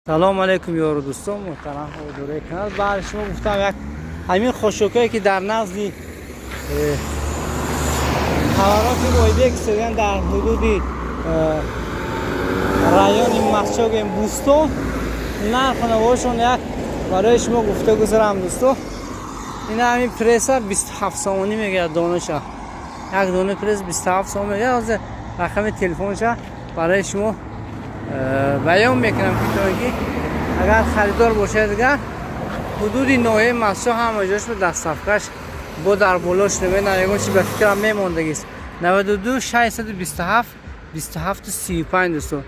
Салом алейкум, ёру дӯстон, муҳтарам ҳозираи канал. Баъд шумо гуфтам, як ҳамин хошокое ки дар назди ҳавароти Ойбек истодиян, дар ҳудуди райони Мастчоҳ, Бӯстон, нарху навошон як барои шумо гуфта гузарам, дӯсто. Ина ҳамин пресса 27 сомонӣ мегӯяд донаша. Як дона пресс 27 сомон мегӯяд. Ҳозир рақами телефонша барои шумо баён мекунам, ки то ки агар харидор бошед, дигар ҳудуди ноҳияи Мастчоҳ ҳама ҷош ба доставкаш бо дар болош намедонам, ягон чи ба фикрам мемондагист. 92 627 27 35, дӯсто.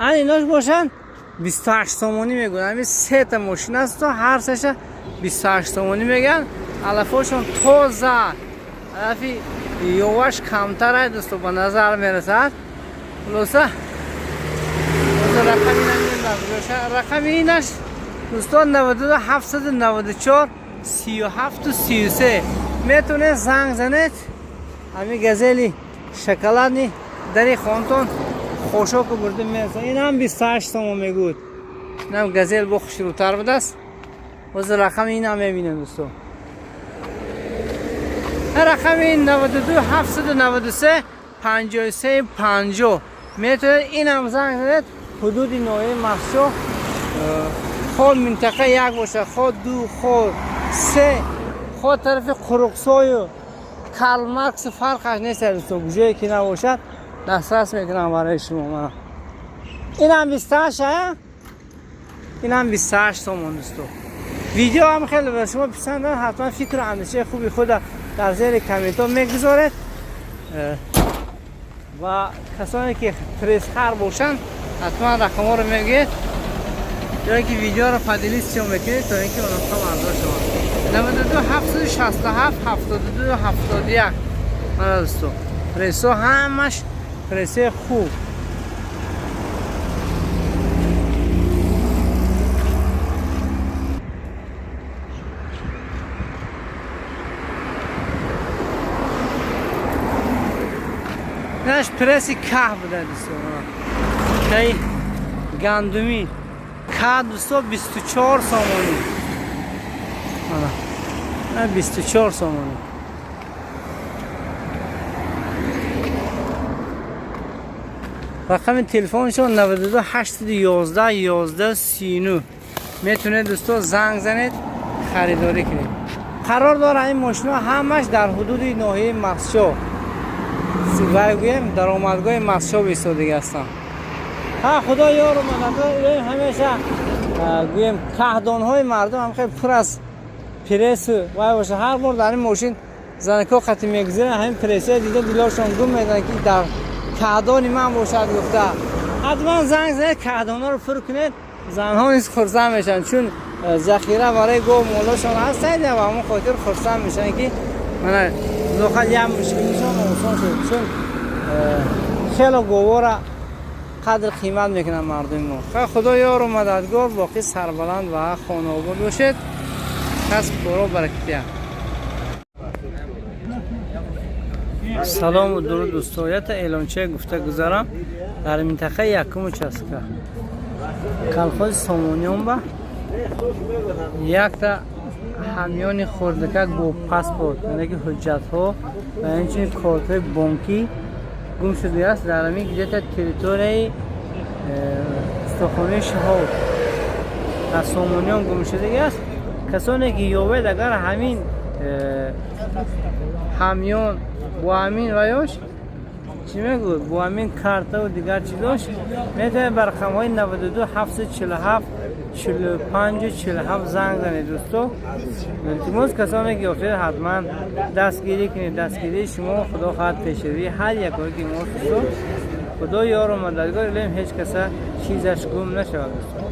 Ан инош бошанд, 28 сомонӣ мегӯянд. Ҳамин сета мошин аст, ҳар сеша 28 сомонӣ мегӯянд. Алафошон тоза, алафи ёваш камтарай, дӯсто, ба назар мерасад. Хулоса, рақами инаш, дӯстон, 92 794 37 33. Метавонед занг занед. Ҳамин Газели шоколадный дари хонтон хошоку бурда мераса. Инам 28 сомон мегӯд. Инам Газел бо хушрӯтар будааст. Ҳозир рақами инам мебинем, дӯстон. Рақами 92 793 53 50. Метавонед инам занг занед. Ҳудуди ноҳияи Мастчоҳ, хо минтақа як бошад, хо ду, хо се, хо тарафи Қуруқсою Карл Маркс, фарқаш нест, дӯсто. Ҷое ки набошад, дастрас мекунам барои шумо. Инам 28, инам 28 сомон, дӯсто. Видео ҳам хеле ба шумо писанд, ҳатман фикру андешаи хуби худа дар зери комментҳо мегузоред ва касоне ки прессхар бошанд, ҳатман рақамҳоро мегӯед ё ки видеоро поделиться мекунед, то ин ки онҳо хабардор шаванд. 92 767 72 71. Мана, дӯсто, прессо ҳамаш прессои хуб. Наш пресси каҳ буда, дӯсто, каи гандумӣ ка, дӯсто, 24 сомонӣ. 24 сомонӣ. Рақами телефоншон 92 811 11 39. Метавонед, дӯсто, занг занед, харидорӣ кунед. Қарор дорад ин мошино ҳамаш дар ҳудуди ноҳияи Мастчоҳ вай гӯем, даромадгоҳи Мастчоҳ истодагӣ ҳастанд. Ҳа, худо ёру мададгор. Ҳамеша гӯем, каҳдонҳои мардум ҳам хеле пур аз прессу вай боша. Ҳар бор дар ин мошин занако қати мегузаранд, ҳамин прессия дида, дилошон гум меданд, ки дар каҳдони ман бошад гуфта. Ҳатман занг занед, каҳдонҳоро пур кунед. Занҳо низ хурсанд мешаванд, чун захира барои гов молошон ҳастанд ва ҳамон хотир хурсанд мешаванд, ки мана лоқал як мушкилишон осон шуд, чун хело говора қадр қимат мекунанд мардуми мо. Худо ёру мададгор, боқӣ сарбаланд ва хонаобод бошед. Касб коро баракатия. Салому дуруд, дӯсто. Ята эълончае гуфта гузарам. Дар минтақаи якум участка, колхози Сомониёнба, якта ҳамёни хурдакак бо паспорт, яъне ки ҳуҷҷатҳо ва инчунин кортҳои бонкӣ гум шудааст дар ҳамин где-то территорияи устохонаи Шаҳоб дар Сомониён гум шудагиаст. Касоне ки ёбед, агар ҳамин ҳамён бо ҳамин ваёш, чӣ мегӯд, бо ҳамин картаву дигар чизош, метавонед ба рақамҳои 92 747 45 47 занг занед. Дӯсто, илтимос, касоне ки ёфтед, ҳатман дастгирӣ кунед. Дастгирии шумо, худо хоҳад, пешравии ҳар якое ки мо, дӯсто. Худо ёру мададгор. Илоҳим, ҳеҷ каса чизаш гум нашавад, дӯсто.